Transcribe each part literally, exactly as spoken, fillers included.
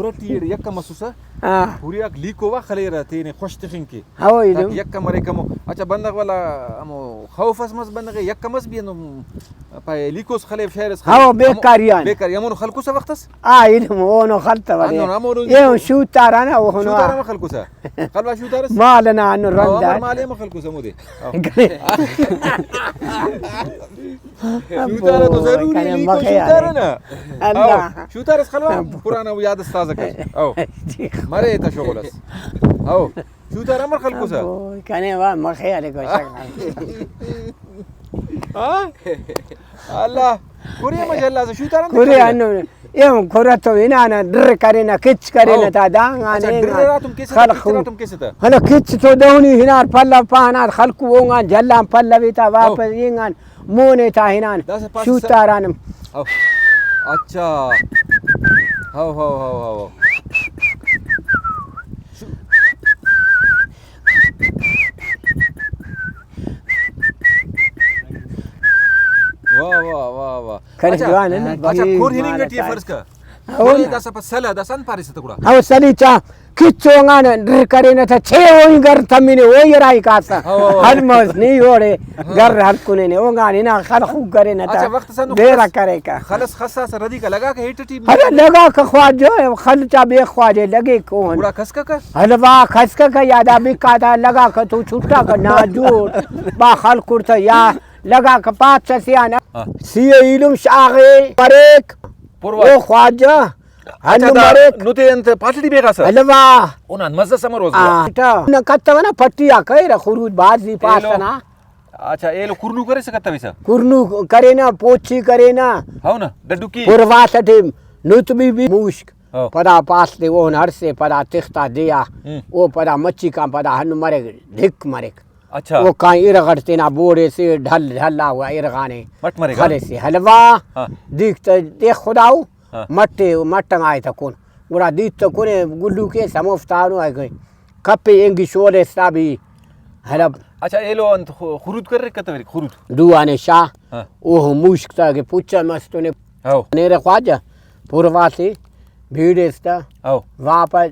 پورا ٹی ایڑے یکہ مسوسہ۔ ہاں۔ پوریاک لیکو وا خلیرہ تینے خوش تخنگ کے۔ ہو ایلم۔ تاکہ یکہ مریک ہمو۔ اچھا، بندغ والا ہمو خوف اس مس بندغ ئے، یکہ مس بھی ہندن پائے لیکوس خلیو شعر اس خلیو۔ ہو، بیکاری آن۔ بیکاری، ہمونو خلکوسہ وخت اس؟ آ، ایلم، اونو خلتہ ولے۔ ہندن ہمونو ایہن شوتارانہ، اوہنو۔ شوتارہ ہم خلکوسہ۔ خلوا شوتارس؟ مال ئنا ہندن او، رند امر آ۔ مال ئے ہم خلکوسہ ہمودے۔ او۔ شوتارہ تو ضروری کنے لیکو مخے آ شوتارہ نا۔ اللہ۔ او، شوتارس خلوا؟ ابو۔ پرانا یاد اس تازہ کر۔ او۔ جی۔ مرے تا شغل اس۔ او۔ شوتارہ امر خلکوسہ؟ ابو، کنے وا مخے آ لیکو شغل۔ ہاں؟ اللہ۔ کورے ماشاءاللہ سے شوتارہ کورے انت۔ انو۔ اے ہم کھرہ تو ہنانہ، ڈر کرینہ، کچ کرینہ او۔ تا دانگان اچھا، اینگان ڈر ہراتم کیسہ تہ، خلق کچ ہراتم کیسہ تہ؟ ہنو کچ تو دہنی ہنار پلو پانار خلکو اونگان جھلان پلوی تا او۔ واپس اینگان مونے تا ہنان داسہ پاسہ س-، شوتارانم۔ او۔ اچھا۔ ہو، ہو، ہو، ہو، ہو۔ شو-، واہ، واہ، واہ، واہ۔ کنے اچھا، جوان ہے نا؟ اچھا، جی، کور ہننگ مانا ٹی کار۔ فرض کر۔ ہو کور نا۔ داسہ پہ سلہ، داسہ انت پاریسہ تہ گڑا؟ ہو سلی چا کچ اونگان ڈر کرینہ تہ چے اوئی گر تمنے اوئی رائی کاسہ۔ ہو، ہو، ہو۔ ہلمس نی اوڑے ہاں۔ گر ہلکنے نے اونگان ہنا خل خوک کرینہ تہ اچھا، وخت سا نو بیرہ خلس، کریکہ۔ خلس خساسہ ردی کا لگا کہ ہیٹ ٹی؟ ارے لگا کہ خواجہ، خل چا بے خواجہ لگے کون۔ گڑا کھسککہ؟ ہلوا کھسککہ یا دا بکا دا لگا کہ تو چھٹا کہ نا جوڑ۔ با خل کرتہ یا لگا کہ پاچ سیان ہاں۔ سی ایلم شاغے مریک۔ پروا۔ او خواجہ، اچھا، ہندن دا مریک۔ نو تے انت پاٹڑی بیغاسہ؟ ہلوا۔ اونا مزہ سمر وزہ۔ آ، تا۔ نہ کتونا پٹی آ کیرہ خروج بازی ایلو۔ پاسنا۔ اچھا، ایلو کرنو کریسہ کتویسہ؟ کرنو کرینہ، پوچی کرینہ۔ ہو نا، ڈڈکی۔ پرواس ٹی نت بی بی موشک۔ ہو۔ پدا پاس تے اوہن ہڑسے، پدا تختا دیا۔ ہم۔ او پدا مچی کان پدا ہندن مریک، ڈھک مریک۔ اچھا۔ او کان ارغ اٹ تینا بوڑے سے ڈھل ڈھلا ہوا ارغانے۔ مٹ مریک، ہاں۔ خلسے ہلوا۔ ہاں۔ دیک تہ دیکھ خداؤ۔ ہاں۔ مٹے مٹنگائے تہ کن۔ گڑا دیت تہ کنے گلو کیس ہموفتانو آئے گئے۔ کپے اینگی شولے استا بھی۔ ہلب۔ اچھا، ایلو انت خو-، خرود کریک کتوریک خرود؟ دو آنے شاہ۔ ہاں۔ اوہو موشک تا کہ پچا مستونے۔ ہاؤ۔ نیرہ خواجہ پورواتے بیڑیس تہ۔ ہاؤ۔ واپس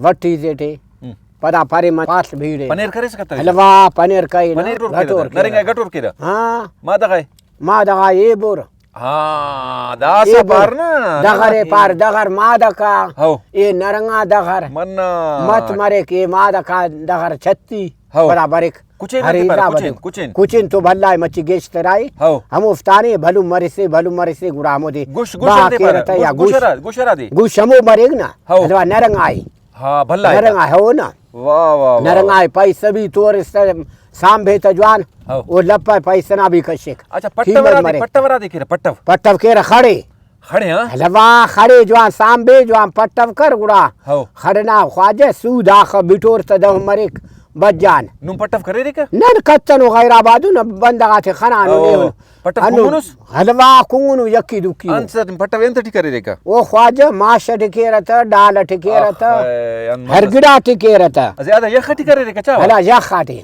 وٹی زیٹے۔ ہم۔ پدا پرے من پاس بیڑے۔ پنیر کریسہ کتویسہ؟ ہلوا پنیر کائے نا، پنیر ٹور کیرہ گٹور تہ۔ نرنگا کیرہ۔ گٹور کیرہ۔ ہاں۔ مادہ غائے؟ مادہ غائے اے بور۔ ہاں، داسہ اے بور۔ پار نا، دغر اے پار، دغر مادہ کا۔ ہو۔ اے نرنگا دغر۔ منا۔ مت مریک اے مادہ کا دغر چھتی۔ ہو۔ پدا بریک۔ کچین ہر انتے پارہ؟ حساب کچین، ٹی۔ کچین۔ کچین تو بھلا ءِ مچہ گیشتر ءِ۔ ہو۔ ہموفتانے بھلن مرسے، بھلن مرسے گڑا ہمودے گش، گش با انتے پارہ؟ کیرہ تہ یا گش، گش۔ گش ہرا، گش ہرا دے۔ گش ہمو مریک نا۔ ہو۔ ہلوا نرنگا ءِ۔ ہاں، بھلا ءِ۔ نرنگا ءِ، ہو نا۔ واہ، واہ، واہ، نرنگا واہ۔ ءِ پیسہ بھی تورس تہ سانبھے تہ جوان۔ ہو۔ او لپہ پیسہ نا بھی کشک۔ اچھا، پٹو قیمت ہرا دے، مریک۔ پٹو ہرا دے کیرہ، پٹو۔ پٹو کیرہ خڑے۔ خڑے، ہاں؟ ہلوا خڑے جوان سانبے جوان پٹو کر گڑا۔ ہو۔ خڑنا خواجہ سود آخہ بٹور تہ دہن مریک بجان۔ نم پٹو کریرے کہ؟ نن کتنو غیر آبادو نہ بندغ آتے خنانو ہو۔ ایہن۔ پٹو ہنو کنگنس؟ ہلوا کنگنو یکی دکی او۔ انت پٹو انت ٹی کریرے کہ؟ او خواجہ ماش ٹی کیرہ تہ، ڈال ٹی کیرہ تہ، آخے، انت ہر مزہ۔ گڑا ٹی کیرہ تہ۔ زیادہ یخ ٹی کریرے کہ چاوہ؟ ہلا یخ ٹی۔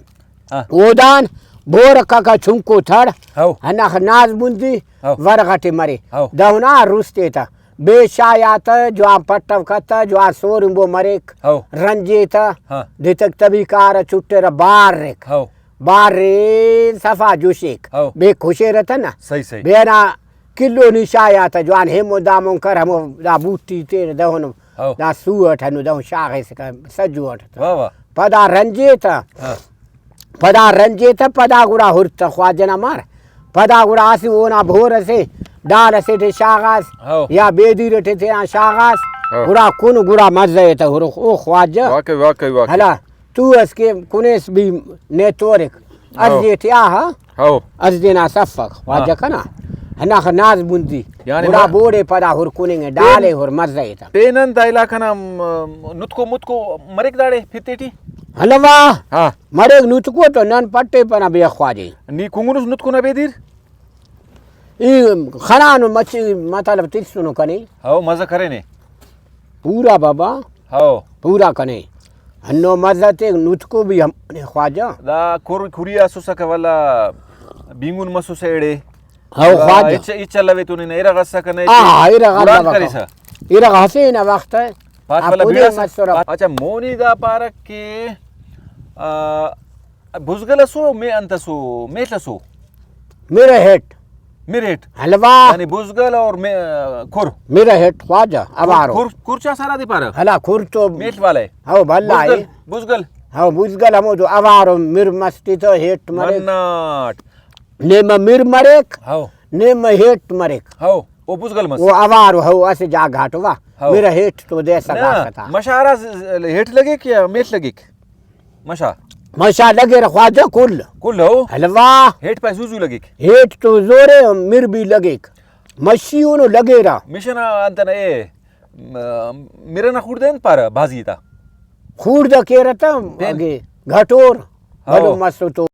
ہاں۔ اودان بورککہ چنکو تھڑ، ہو۔ ہنداخہ ناز بندی، ہو۔ ورغ ٹی مرے۔ ہو۔ دہنا رست ایتہ۔ بے شایا تہ جوان پٹو کتہ، جوان سورمبو مریک۔ ہو۔ رنجے تہ، ہاں۔ دتک تبی کارہ چٹرہ بارک۔ ہو۔ بارے صفا جوشیک۔ ہو۔ بے کشیرہ تہ نا۔ صحیح، صحیح۔ بے نا کلو نی شایا تہ جوان ہیمو دامون کر ہمو دا بوٹی تیر دہن۔ ہو۔ دا سو اٹ ہنو دہن شاغیسکہ سجو اٹ تہ۔ واہ واہ۔ پدا رنجے تہ۔ ہاں۔ پدا رنجے تہ پدا گڑا ہر تہ خواجہ نا مار۔ پدا گڑا اسہ اونا بھور اسے ڈال اسے ٹی شاغاس ہو۔ یا بیدیر ٹی تینا شاغاس ہو۔ گڑا کن گڑا مزہ ءِ تہ ہر او خواجہ۔ واقعی، واقعی، واقعی۔ ہلا تو اس کہ کنیس بھی نے تورک۔ ہو۔ ازدے ٹی آہا۔ ہو۔ ازدے نا سفک خواجہ ہاں۔ کنا۔ ہنداخہ ناز بندی۔ یعنی گڑا مر- بوڑے پدا ہر کننگ ڈالے ہر مزہ ءِ تہ۔ پین انت دا علاقہ نا، م-، نتکو متکو مریک داڑے پھتے ٹی؟ ہلوا۔ ہاں۔ مریک نتکو تو نن پٹے پنا بے خواجہ۔ نی کنگنس نتکو نا بیدیر؟ ای خنانو مچ مطلب ترسنو کنے۔ ہو، مزہ کرینے۔ پورا بابا۔ ہو۔ پورا کنے۔ ہنو مزہ تے نتکو بھی ہم نے خواجہ۔ دا کر-، کھری اسوسکہ ولا بینگن مسوسہ ایڑے۔ ہو، وا خواجہ۔ ہچ، ہچ الوے تو نن ارغ اسکہ نہ آ، ارغ گڑان الوکہ۔ کریسہ۔ ارغ ہفینہ وخت پاک آ، والا پورے بیڑا سے۔ مسرہ۔ اچھا، مونی دا پارہ کہ، آ، بزگل اسو، مے انت اسو، میڷ اسو؟ مر ہیٹ۔ مر ہیٹ۔ حلوا۔ یعنی بزگل اور مے-، کھر۔ مر ہیٹ خواجہ، اوارو۔ کھر، کھر چا سارا دے پارہ؟ ہلا کھر تو میڷ والا ہے۔ ہو، بھلا بزگل، ہے۔ بزگل۔ ہو، بزگل ہمو تو اوارو مر مستی تو ہیٹ مریک۔ مناٹ۔ نیمہ مر مریک، ہو۔ نیمہ ہیٹ مریک۔ ہو، او بزگل مس۔ او اوارو ہو، اسہ جاگہ ٹو وا۔ ہو۔ مر ہیٹ تو دے سکا نہ، ستا۔ مشا ہرا ز-، ز-، ہیٹ لگیک یا میڷ لگیک؟ مشا۔ مشا لگیرہ خواجہ کل۔ کل ہو؟ حلوا۔ ہیٹ پائے زو زو لگیک؟ ہیٹ تو زورے مر بھی لگیک۔ مشی اونو لگیرہ۔ مشنا انت نا اے، م-، مرنا خوڑدہ انت پارہ بھازی تا؟ خوڑدہ کیرہ تا پین۔ اگے گھٹور۔ ہو۔ بھلو مسو تو۔